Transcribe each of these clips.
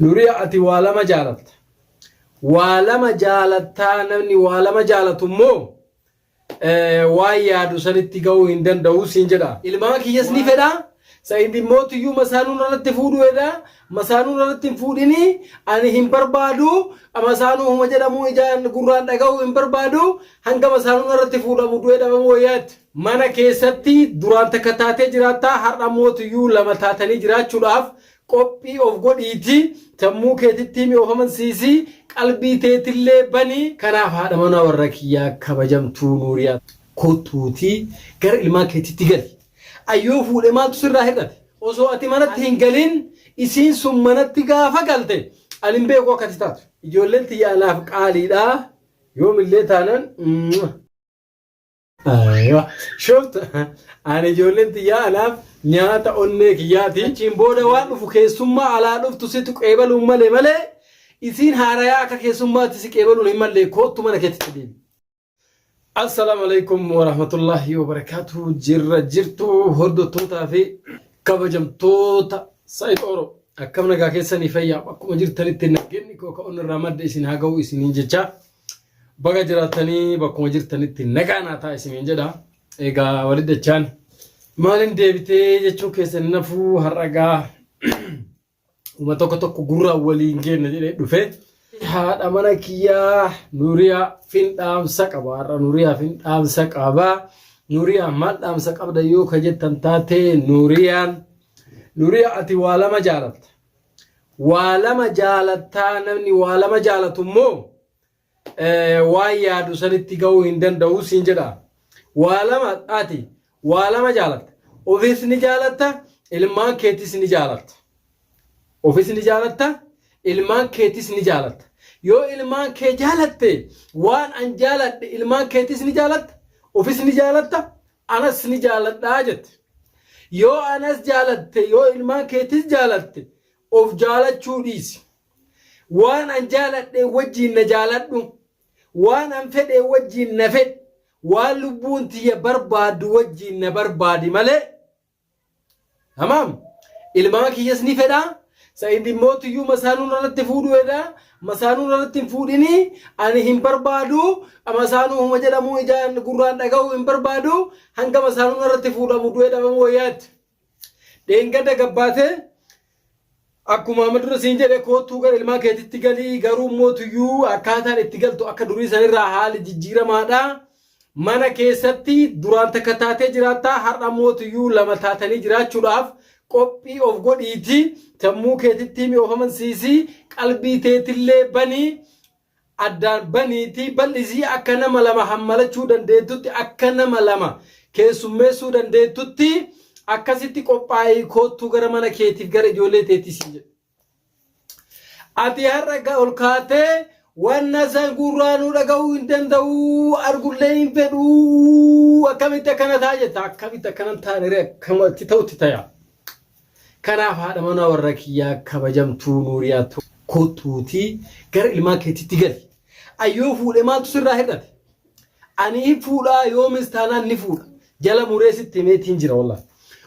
Nuriya ati waa lama jaalatta. Waa lama jaalattaa namni waa lama jaalatu immoo waan yaadu sanitti ga'uu hin danda'u siin jedha. Ilmaan kiyyas ni fedha. Sa'id immoo tiyyuu masaanuu narratti fuudhuu jedha. Masaanuu narratti hin fuudhini ani hin barbaadu. Masaanuu huma jedhamu ijaan gurraan dhaga'uu hin barbaadu. Hanga masaanuu narratti fuudhamu du'ee dhabamu wayyaatti. Mana keessatti duraan takka taatee jiraattaa har'a immoo tiyyuu lama taatanii jiraachuudhaaf Qophii of godhiitii sammuu keetitti himi of amansiisi qalbii teetillee bani. Kanaaf haadha manaa warra kiyyaa kabajamtuu Nuuriyaa kottuutii gara ilmaan keetitti gali. An yoo fuudhe maaltu sirraa hir'ate? Osoo ati manatti hin galin isiin sun manatti gaafa galte ani hin beeku akka ati taatu. Ijoolleen tiyya anaaf qaaliidha yoomillee taanan. Aywa. Shufta. Ani ijoolleen tiyyaa anaaf nyaata onnee kiyyaati. Achiin booda waan dhufu keessummaa alaa dhuftu situ qeebaluun malee malee isiin haarayaa akka keessummaatti si qeebaluun hin mallee koottu mana keetti deemi. Assalaamu alaikum warahmatullahi wabarakatuh. Jirra jirtu hordoftootaa fi kabajamtoota Said Oro. Akkam nagaa keessanii fayyaa akkuma jirtanitti nageenyi koo ka'uun irraa madda isin haa ga'u isiniin jechaa. Baga jiraattanii bakkuma jirtanitti nagaa naa ta'a isiniin jedha. Egaa walitti dachaan maaliin deebitee jechuun keessan hin hafuu har'a gaa uma tokko tokko gurraan waliin geenna jedhee dhufe. Haadha mana kiyyaa Nuuriyaa fin dhaamsa qaba. Har'a Nuuriyaa fin dhaamsa qaba. Nuuriyaa maal dhaamsa qabda yoo ka jettan taate Nuuriyaan Nuuriyaa ati waa lama jaalatta. Waa lama jaalattaa namni waa lama jaalatu immoo waan yaadu sanitti ga'uu hin danda'u siin jedha. Waa lama ati waa lama jaalatta. Ofis ni jaalatta, ilmaan keetis ni jaalatta. Ofis ni jaalatta, ilmaan keetis ni jaalatta. Yoo ilmaan kee jaalatte waan an jaaladhe ilmaan keetis ni jaalatta, ofis ni jaalatta, anas ni jaaladhaa jette. Yoo anas jaalatte, yoo ilmaan keetis jaalatte, of jaalachuu dhiisi. Waan an jaaladhe wajjiin na jaaladhu. Waan an fedhe wajjiin na fedhi. Waan lubbuun tiyya barbaaddu wajjiin na barbaadi malee. Tamaam. Ilmaan kiyyas ni fedha. Sa'id immoo tiyyuu masaanuu narratti fuudhuu jedha. Masaanuu narratti hin fuudhini. Ani hin barbaadu. Masaanuu huma jedhamu ijaan gurraan dhaga'uu hin barbaadu. Hanga masaanuu narratti fuudhamu du'ee dhabamu wayyaatti. Dheengadda gabbaatee akkuma amma dura siin jedhe koottuu gara ilmaan keetitti galii garuu immoo tuyyuu akkaataan itti galtu akka durii sanirraa haali jijjiiramaadha. Mana keessatti duraan takka taatee jiraattaa har'a immoo tuyyuu lama taatanii jiraachuudhaaf qophii of godhiiti sammuu keetitti himi of amansiisi qalbii teetillee banii addaan baniitii bal'isii akka nama lama hammalachuu dandeettutti akka nama lama keessummeessuu dandeettutti akkasitti qophaa'ii koottuu gara mana keetiif gara ijoollee teetii siin jedhe. Ati har'a ol kaatee wanna san gurraanuu dhaga'uu hin danda'u argullee hin fedhu akkamitti akkana ta'a jetta akkamitti akkana hin taane ree akkamatti ta'utti ta'a. Kanaaf haadha manaa warra kiyyaa kabajamtuu Nuuriyaa kottuutii gara ilmaan keetitti gali. An yoo fuudhe maaltu sirraa hir'ate? Ani hin fuudhaa yoomis taanaan ni fuudha. Jala muree sitti himeetiin jira wallahi.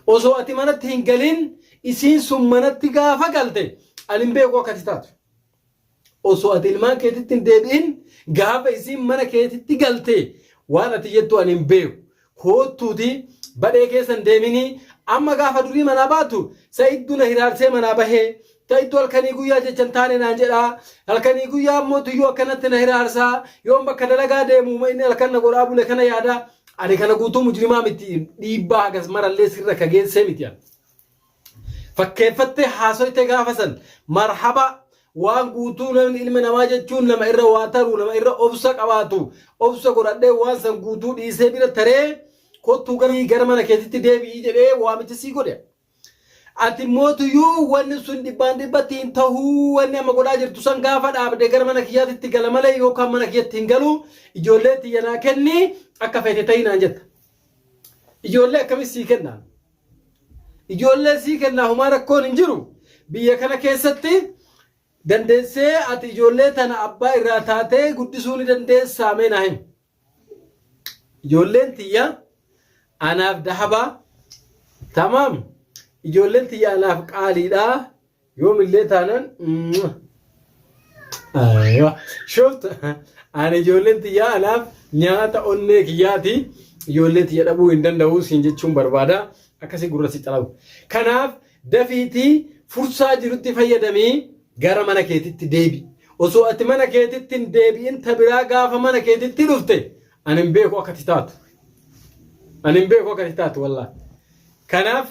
Osoo ati manatti hin galin isiin sun manatti gaafa galte ani hin beeku akka ati taatu. Osoo ati ilmaan keetitti hin deebi'in gaafa isiin mana keetitti galte waan ati jettu ani hin beeku. Koottuuti badhee keessa hin deeminii amma gaafa durii manaa baatu sa'iddu na hiraarsee manaa bahee sa'iddu halkanii guyyaa jecha hin taane naan jedhaa halkanii guyyaa ammoo tuyyuu akkanatti na hiraarsaa yoon bakka dalagaa deemu inni halkan na godhaa bule kana yaada ani kana guutuu mujrimaa miti dhiibbaa hagas marallee sirra ka geessee miti ani. Fakkeeffattee haasoyte gaafa san marhaba waan guutuu namni ilma namaa jechuun nama irra waa taru nama irra obsa qabaatu obsa godhadhee waan san guutuu dhiisee bira taree kottuu gara mana keetitti deebi'ii jedhee waamicha sii godhe. Ati mootuyyuu wanni sun dhibbaan dhibbatti hin tahuu wanni amma godhaa jirtu san gaafa dhaabde gara mana kiyyaatitti gala malee yookaan mana kiyyatti hin galu ijoollee tiyya naa kenni akka feete ta'ii naan jetta. Ijoollee akkamii sii kenna? Ijoollee sii kennaa homaa rakkoon hin jiru. Biyya kana keessatti dandeessee ati ijoollee tana abbaa irraa taatee guddisuu ni dandeessaa mee naa himi. Ijoolleen tiyya anaaf dahabaa tamaam ijoolleen tiyya anaaf qaaliidha. Yoomillee taanaan Aywa. Shufta ani ijoolleen tiyyaa anaaf nyaata onnee kiyyaati. Ijoollee tiyya dhabuu hin danda'u siin jechuun barbaada. Akkasii gurra si calabu. Kanaaf dafiitii fursaa jirutti fayyadamii gara mana keetitti deebi. Osoo ati mana keetitti hin deebi'in ta biraa gaafa mana keetitti dhufte ani hin beeku akka ati taatu. Ani hin beeku akka ati taatu wallaahi. Kanaaf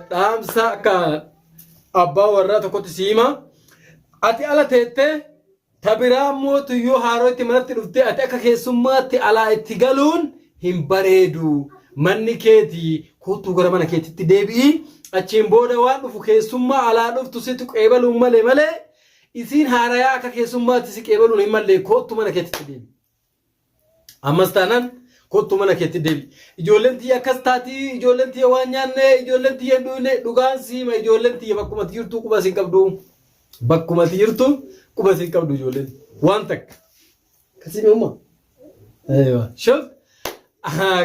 dhaamsa akka abbaa warraa tokkotti si hima. Ati ala teettee ta biraa mootuyyuu haaroo itti manatti dhuftee ati akka keessummaatti alaa itti galuun hin bareedu. Manni keeti kottuu gara mana keetitti deebi'i. Achiin booda waan dhufu keessummaa alaa dhuftu sitti qeebaluun malee malee isiin haarayaa akka keessummaatti si qeebaluun hin mallee kottu mana keetitti deebi'i. Ammas taanaan kottu mana keetti deebi. Ijoolleen tiyya akkas taati, ijoolleen tiyya waan nyaanne, ijoolleen tiyya hin dhuyne, dhugaan siima ijoolleen tiyya bakkuma ati jirtu quba sin qabdu. Bakkuma ati jirtu quba sin qabdu ijoolleen. Waan takka. Akkasii mi umma? Aywa. Shuf.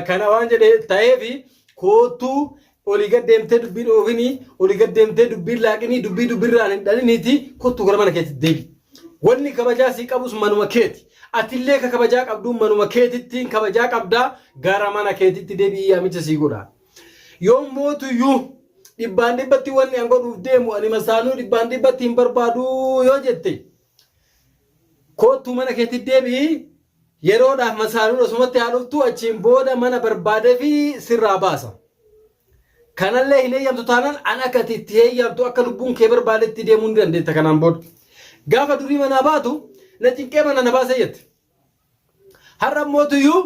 Kana waan jedhe ta'eefi koottuu olii gad deemtee dubbii dhoofinii, olii gad deemtee dubbii laaqinii, dubbii dubbirraan hin dhaliniiti kottu gara mana keetti deebi. Wanni kabajaa sii qabus manuma keeti. Atillee ka kabajaa qabdu manuma keetittiin kabajaa qabdaa gara mana keetitti deebi'ii yaamicha sii godha. Yoo mootuyyuu dhibbaan dhibbatti wanni an godhuuf deemu ani masaanuu dhibbaan dhibbatti hin barbaadu yoo jette koottuu mana keetti deebi'ii Yeroodhaaf masaanuun osumatti haa dhuftu achiin booda mana barbaadee fi sirraa baasa. Kanallee hin heeyyamtu taanaan an akka ati itti heeyyamtu akka lubbuun kee barbaadetti deemuu ni dandeetta kanaan booda. Gaafa durii manaa baatu na cinqee mana na baasee jette. Har'a mootuyyuu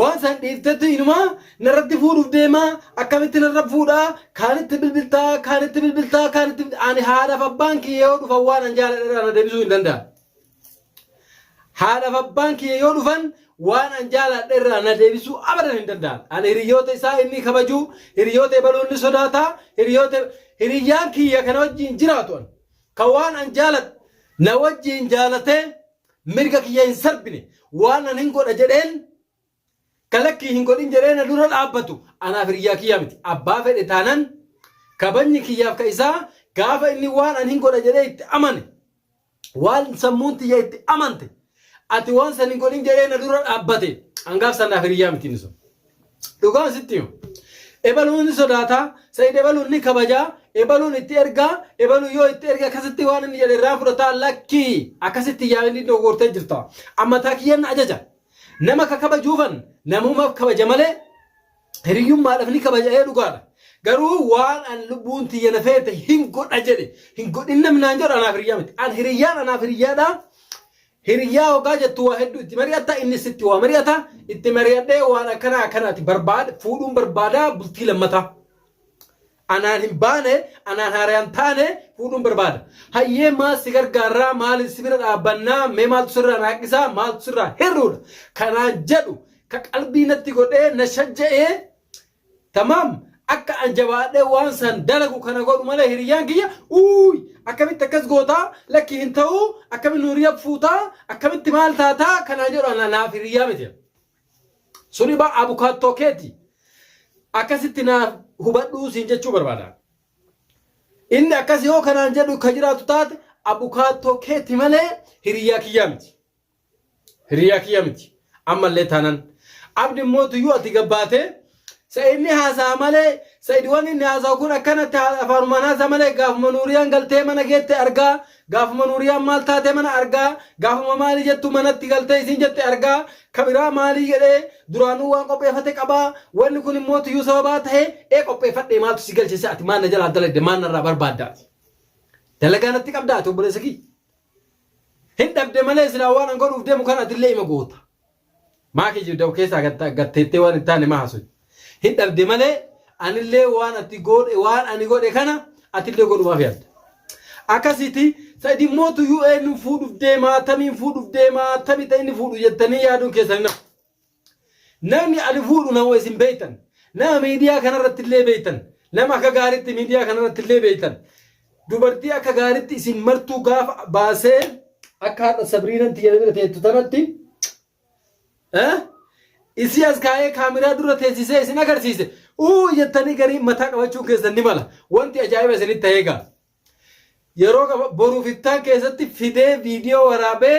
waan san dhiiftetti inumaa narratti fuudhuuf deemaa akkamitti narra fuudhaa kaanitti bilbiltaa kaanitti bilbiltaa kaanitti ani haadhaaf abbaan kiyya yoo dhufan waan an jaaladhe na deebisuu hin danda'an. Haadhaaf abbaan kiyya yoo dhufan waan an jaaladhe irraa na deebisuu abadan hin danda'an. Ani hiriyoota isaa inni kabaju, hiriyoota ebaluu inni sodaata, hiriyoota hiriyyaan kiyya kana wajjin jiraatu an. Kan waan an jaaladhu na wajjin jaalatee mirga kiyya hin sarbine waan an hin godha jedheen ka lakkii hin godhin jedhee na dura dhaabbatu anaaf hiriyyaa kiyyaa miti. Abbaa fedhe taanan kabajni kiyyaaf ka isaa gaafa inni waan an hin godha jedhee itti amane waan sammuun tiyya itti amante ati waan san hin godhin jedhee na dura dhaabbate an gaaf san naaf hiriyyaa miti inni sun. Dhugaan sitti himu. Ebaluun ni sodaata, Sa'id ebaluun ni kabajaa, ebaluun itti ergaa, ebaluun yoo itti erge akkasitti waan inni jedhe irraa fudhataa lakkii akkasitti yaadni dogoggortee jirta. Ammataa kiyyan na ajaja. Nama ka kabajuufan namumaaf kabaja malee hiriyyummaadhaaf ni kabaja ee dhugaadha. Garuu waan an lubbuun tiyya na feete hin godha jedhe hin godhin namni naan jedhu anaaf hiriyyaa miti. An hiriyyaan anaaf hiriyyaadha. Hiriyyaa hoggaa jettu waa hedduu itti mari'atta inni sitti waa mari'ata itti mari'adhee waan akkanaa akkanaati barbaada fuudhuun barbaadaa bultii lammataa. Anaan hin baane, anaan haaraya hin taane fuudhuun barbaada. Hayyee maal si gargaarraa, maaliin si bira dhaabbannaa, mee maaltu sirraa na haqqisaa, maaltu sirraa hir'uudha. Kanaan jedhu ka qalbii natti godhee na shajja'ee tamaam akka an jabaadhee waan san dalagu kana godhu malee hiriyyaan kiyya uuy akkamitti akkas gootaa lakki hin ta'uu akkamitti nu hiriya fuutaa akkamitti maal taataa kanaan jedhu anaaf hiriyyaa miti. Suni baa abukaattoo keeti. Akkasitti naaf hubadhuu siin jechuu barbaada. Inni akkas yoo kanaan jedhu ka jiraatu taate abukaattoo keeti malee hiriyyaa kiyyaa miti. Hiriyyaa kiyyaa miti. Ammallee taanan. Abdi mootuyyuu ati gabbaatee Sa inni haasa'a malee Sa'id wanni inni haasa'u kun akkanatti afaanumaan haasa'a malee gaafuma Nuuriyaan galtee mana geette argaa gaafuma Nuuriyaan maal taatee mana argaa gaafuma maali jettu manatti galtee isiin jette argaa kabiraa maalii jedhee duraanuu waan qopheeffate qabaa wanni kun immoo tuyyuu sababaa ta'ee ee qopheeffadhee maaltu si galche ati maal na jalaa dalagde maal narraa barbaadda ati dalagaa natti qabdaa ati obboleessa kiyya hin dhabde malee silaa waan an godhuuf deemu kan atillee ima goota. Maa kijibda of keessaa gatteettee waan hin taane maa haasofti. Hin dhabde malee anillee waan ati godhe waan ani godhe kana atillee godhumaaf yaadda. Akkasiiti Sa'id immoo tuyyuu eenyuun fuudhuuf deemaa tamiin fuudhuuf deemaa tami ta'e inni fuudhu jettanii yaaduun keessan hin hafu. Namni ani fuudhu nama isin beektan nama miidiyaa kanarratti illee beektan nama akka gaariitti miidiyaa kanarratti illee beektan dubartii akka gaariitti isin martuu gaafa baasee akka har'a sabriinan tiyya bira teettu tanatti isii as kaa'ee kaameraa dura teessisee isin agarsiise uu jettanii garii mataa qabachuun keessan ni mala wanti ajaa'iba isinitti ta'ee gaa. Yeroo qaba boruuf iftaan keessatti fidee viidiyoo waraabee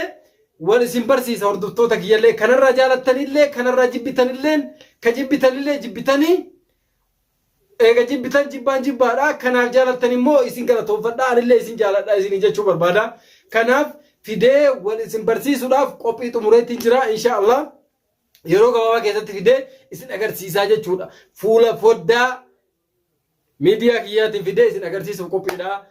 wal isin barsiisa hordoftoota kiyyallee kanarraa jaalattanillee kanarraa jibbitanilleen ka jibbitanillee jibbitanii eega jibbitan jibbaan jibbaadha kanaaf jaalattan immoo isin galatoonfadha anillee isin jaaladha isin jechuu barbaada kanaaf fidee wal isin barsiisuudhaaf qophii xumureetiin jira insha Allah yeroo gabaabaa keessatti fidee isin agarsiisaa jechuudha fuula foddaa Miidiyaa kiyyaatiin fidee isin agarsiisuuf qophiidha.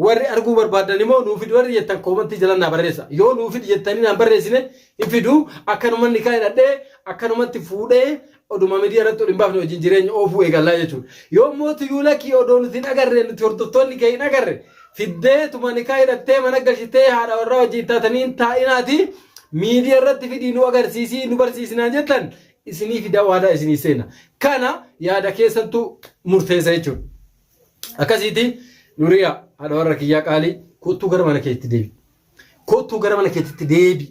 Warri arguu barbaaddan immoo nuu fidi warri jettan koomantii jala naa barreessa. Yoo nuu fidi jettanii naan barreessine hin fidu. Akkanuman nikaa hidhadhee akkanumatti fuudhee oduma miidiyaa irratti ol hin baafne wajjin jireenya oofuu eegallaa jechuudha. Yoo immoo tuyyuu lakkii odoo nuti hin agarre nuti hordoftoonni kee hin agarre fiddee tuma nikaa hidhattee mana galchitee haadha warraa wajjin taatanii hin taa'inaati miidiyaa irratti fidii nu agarsiisii nu barsiisinaan jettan isinii fidaa waadaa isinii seena. Kana yaada keessattu murteessa jechuudha. Akkasiiti Nuriyaa haadha warra kiyyaa qaalii kottuu gara mana keetti deebi. Kottuu gara mana keetitti deebi.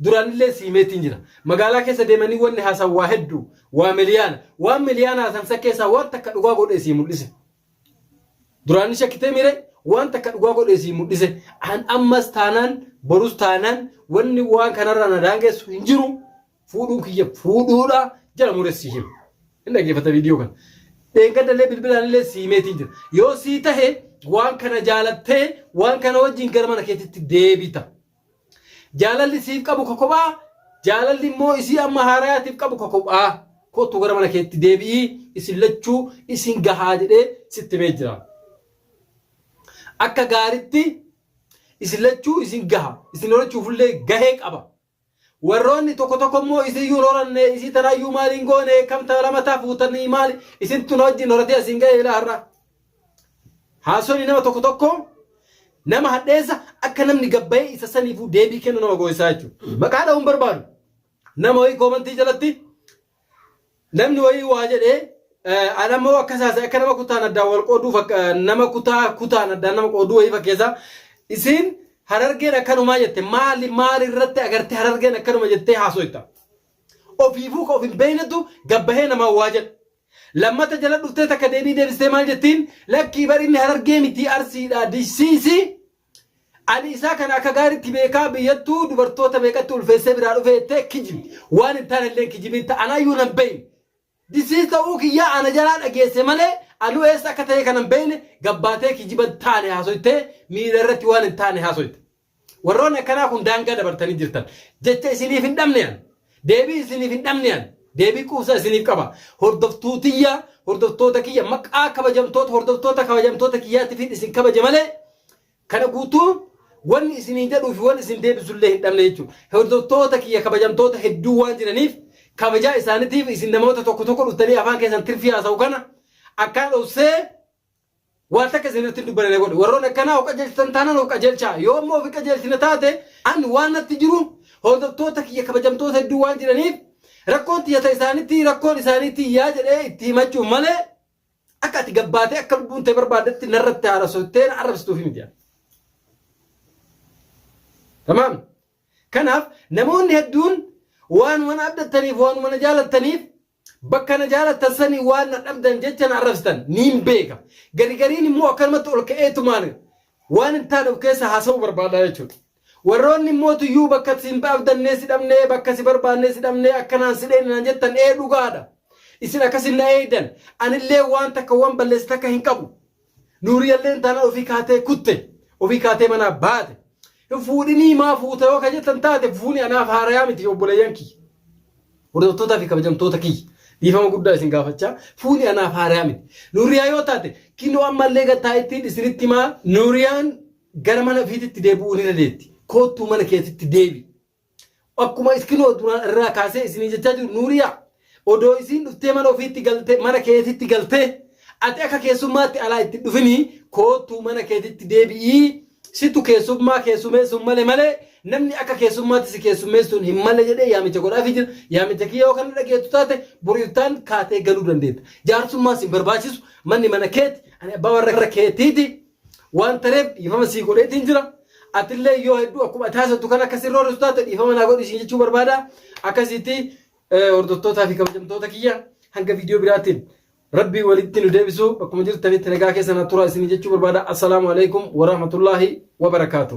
Duraanillee siimeetiin jira. Magaalaa keessa deemanii wanni haasan waa hedduu, waa miliyaana. Waan miliyaana haasan san keessaa waan takka dhugaa godhee sii mul'ise. Duraan ni shakkitee mire waan takka dhugaa godhee sii mul'ise. An ammas taanaan borus taanaan wanni waan kanarraa na daangessu hin jiru. Fuudhuun kiyya fuudhuudha jala muree sii hima. Hin dhaggeeffata viidiyoo kana. Dheengadda illee bilbilaan illee sii himeetiin jira. Yoo sii tahe waan kana jaalattee waan kana wajjin gara mana keetitti deebita. Jaalalli siif qabu ka kophaa, jaalalli immoo isii amma haarayaatiif qabu ka kophaa. Kottu gara mana keetti deebi'ii isin lachuu isin gahaa jedhee sitti himee jira. Akka gaaritti isin lachuu isin gaha. Isin horachuufillee gahee qaba. Warroonni tokko tokko immoo isiyyuu hin horanne isii tanaayyuu maal hin goone kam ta lama taa fuutanii maali isintu na wajjin horatee asiin ga'e ilaa har'a. Haasonni nama tokko tokko nama hadheessa akka namni gabbayee isa saniifuu deebii kennu nama goosisaa jechuudha. Maqaa dha'uun barbaadu. Nama wayii koomantii jalatti Namni wayii waa jedhee an ammoo akka isaas akka nama kutaan addaan wal qooduu nama kutaa kutaan addaan nama qooduu wayii fakkeessa. Isiin harargeen akkanumaa jette maali maali irratti agartee harargeen akkanuma jettee haasoyta. Ofiifuu ka of hin beeknetu gabbahee namaan waa jedha. Lammata jala dhuftee takka deebii deebistee maal jettiin lakkii bar inni harargee miti arsiidha disiisi Ani isaa kana akka gaaritti beekaa biyyattuu dubartoota meeqatti ulfeessee biraa dhufee jettee kijibdi. Waan hin taane illee kijibiin ta'a anaayyuu nan beeyne. Disiis ta'uu kiyyaa ana jalaa dhageesse malee anuu eessa akka ta'e kanan beeyne gabbaatee kijiba hin taane haasoytee miira irratti waan hin taane haasoyte. Warroonni akkanaa kun daangaa dabartanii jirtan. Jecha isiniif hin dhabne an. Deebii isiniif hin dhabne an. Deebii quubsaa isiniif qaba. Hordoftuu tiyya, hordoftoota kiyya maqaa kabajamtoota hordoftoota kabajamtoota kiyyaatiifin isin kabaje malee Kana guutuu wanni isiniin jedhuu fi wanni isin deebisu illee hin dhabne jechuudha. Hordoftoota kiyya kabajamtoota hedduu waan jiraniif kabajaa isaaniitiif isin namoota tokko tokko dhuftanii afaan keessan tirfii haasa'u kana akkaan dhoksee waan takka isin irratti hin dubbanne na godhe. Warroon akkanaa of qajeelchitan taanaan of qajeelchaa. Yoo immoo of hin qajeelchine taate an waan natti jiru hordoftoota kiyya kabajamtoota hedduu waan jiraniif rakkoon tiyya ta isaanitti rakkoon isaanii tiyyaa jedhee itti himachuuf malee Akka ati gabbaatee akka lubbuun tee barbaaddetti narratti haarasottee na arrabsituufi miti. Tamaam. Kanaaf namoonni hedduun waanuma na abdattaniif waanuma na jaalattaniif bakka na jaalattan sanii waan na dhabdan jecha na arrabsitan niin beeka. Gari gariin immoo akkanumatti ol ka'eetumaan waan hin taane of keessa haasa'uu barbaada jechuudha. Warroonni immoo tuyyuu bakka si hin abdannee si dhabnee bakka si barbaannee si dhabnee akkanaan si dheeyne naan jettan ee dhugaadha. Isin akkasin na eeydan. Anillee waan takka waan balleesse takka hin qabu. Nuuriyalleen taanaan ofii kaatee kutte. Ofii kaatee manaa baate. Hin fuudhinii maa fuuta yoo ka jettan taate fuuni anaaf haarayaa miti obboleeyyan kiyya. Hordoftootaa fi kabajamtoota kiyya. Dhiifama guddaa isin gaafachaa fuuni anaaf haarayaa miti. Nuuriyaa yoo taate kinoo ammallee gattaa ittiin isinitti himaa Nuuriyaan gara mana ofiititti deebi'uu ni dandeetti. Koottuu mana keetitti deebi. Akkuma iskinoo duraan irraa kaasee isinii jechaa jiru Nuuriyaa odoo isiin dhuftee mana ofiitti galtee mana keetitti galtee ati akka keessummaatti alaa itti dhufinii koottuu mana keetitti deebi'ii situ keessummaa keessumeessuun male malee namni akka keessummaatti si keessummeessuun hin malle jedhee yaamicha godhaafii jira. Yaamicha kiyya yoo kana dhageettu taate boriiftaan kaatee galuu dandeetta. Jaarsummaan si hin barbaachisu manni mana keeti ani abbaa warra keetiiti. Waan tareef dhiifama sii godheetiin jira. Atillee yoo hedduu akkuma ati haasoftu kan akka sirra hordofu taate dhiifama naa godhi siin jechuu barbaada. Akkasitti hordoftootaa fi kabajamtoota kiyya hanga viidiyoo biraatiin Rabbii walitti nu deebisu, bakkuma jirtanitti nagaa keessa na tura isinii jechuu barbaada. Assalaamu alaikum warahmatullaahi wabarakaatu.